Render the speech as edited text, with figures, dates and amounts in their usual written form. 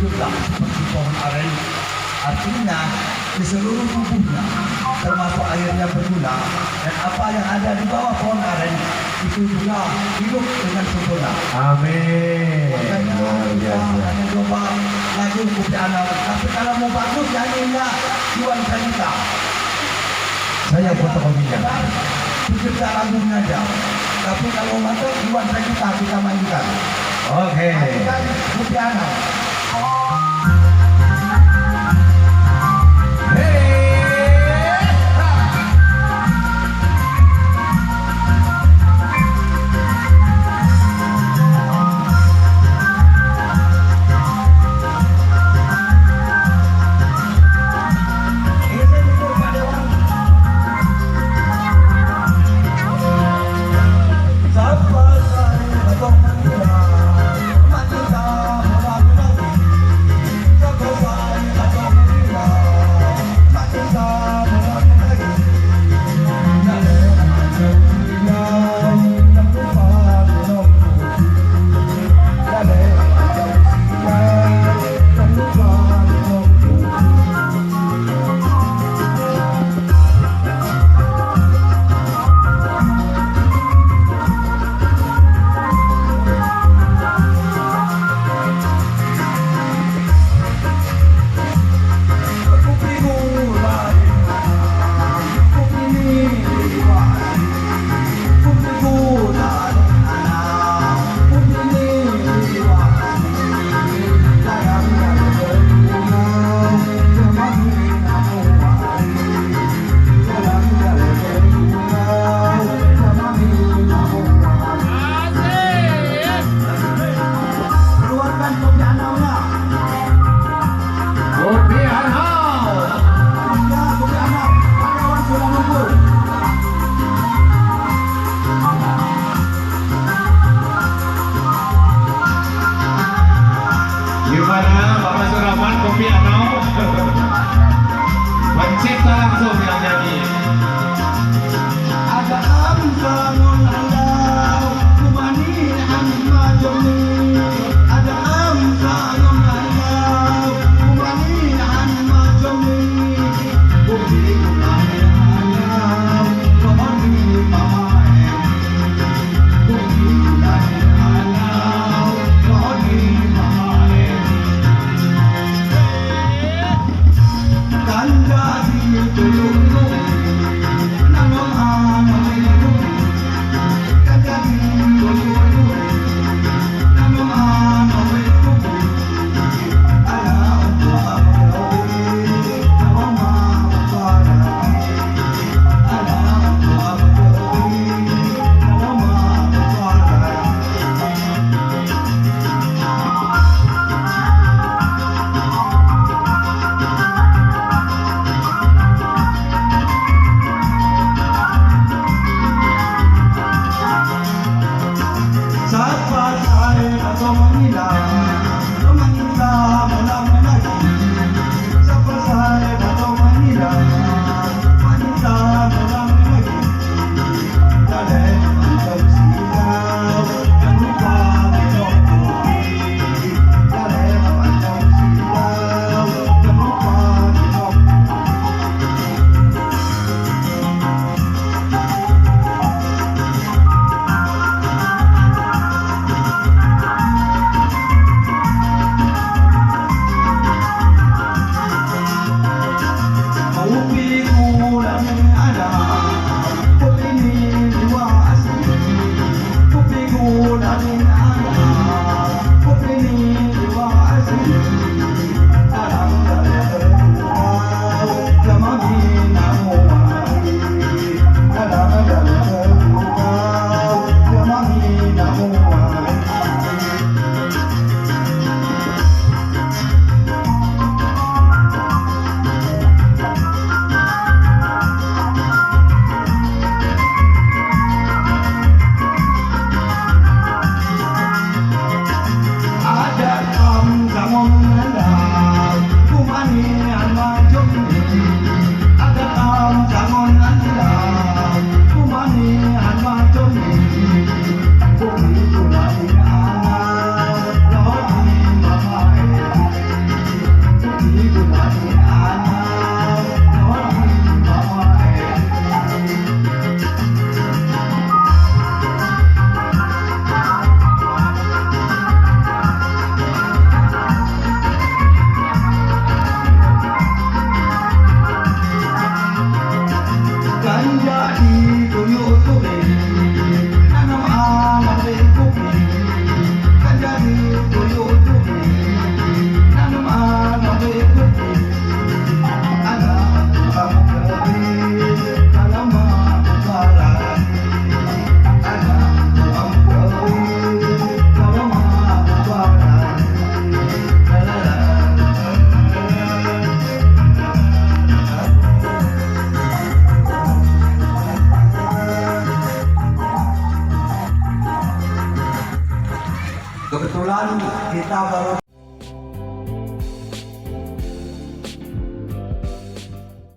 Hiduplah seperti pohon aren. Artinya di seluruh tubuhnya, termasuk airnya berguna, dan apa yang ada di bawah pohon aren itu juga hidup dengan sempurna. Amin. Makanya Luar kita biasa. Hanya coba lagu Kopi Anau. Tapi kalau mau bagus nyanyinya Iwan Pradita. Saya fotokopinya. Pencipta lagunya aja. Tapi kalau mantap, Iwan Pradita kita mainkan. Oke. Mainkan Kopi Anau. Ini saya duduk, Pak Dewan. Siapa saya atau manila, manila lagi. Siapa saya atau manila, manila lagi. Keluarkan kopi anaunya. Kopi Anau. Ya, kopi anau. Pak Dewan sudah nunggu. Gimana Bapak Suraman, Kopi Anau? Pencipta langsung yang nyanyi. Ada am andau, kumani amma joni. Ada am andau, kumani amma joni. Bukti kumani anau, kumani mama eni. Bukti kumani anau, kumani mama eni. Kanda di tulung, nanom ano. Kebetulan kita baru